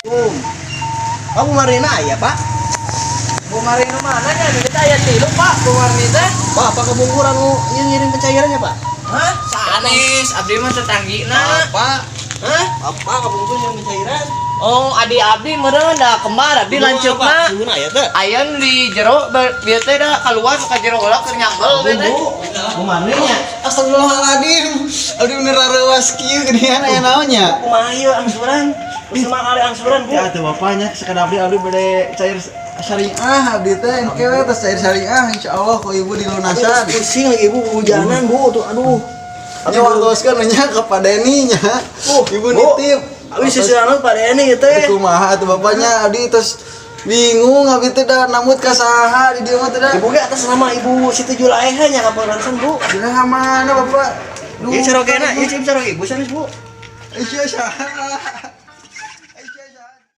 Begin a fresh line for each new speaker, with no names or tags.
Oh, Bu Marlina aya, Pak?
Bu Marlina mana nya? Di kita aya tilu, Pak. Bu Marlina teh.
Pak, apa kebungkuran nu ieu ngirim pencairannya, Pak?
Hah? Sanes, abdi mah tetanggina.
Pak.
Hah?
Bapak kabungkur ngirim pencairan.
Oh, adi abdi meureun da kembar abdi lanceukna.
Suhuna aya teh.
Aya nu di jero bieu teh da kaluar ka jero heula keur nyambel teh.
Bu, Bu Marlina nya.
Astagfirullahaladzim. Abdi bener rareuwas kieu geuningan aya naon nya?
Kumaha ieu angsuran? Terus kali angsuran, Bu.
Ya atuh bapaknya sekadar abdi abdi bade cair syariah abdi teh engke we tos cair syariah insyaallah ku ibu dilunasan.
Pusing lagi Ibu hujanan, Bu. Tuh aduh.
Nya waktoskeun nya ke Pak Deni nya. Ibu
Bu.
nitip.
Abi sisiran Pak Deni teh.
Kumaha atuh bapaknya abdi terus bingung abdi teh da namut ka saha di dieu mah teh da.
Ibu ge atas nama Ibu Siti Julaeha nya kaporansan, Bu.
Dina mana bapak?
Ieu carogena, ieu carog Ibu sanes, Bu.
Iya saha.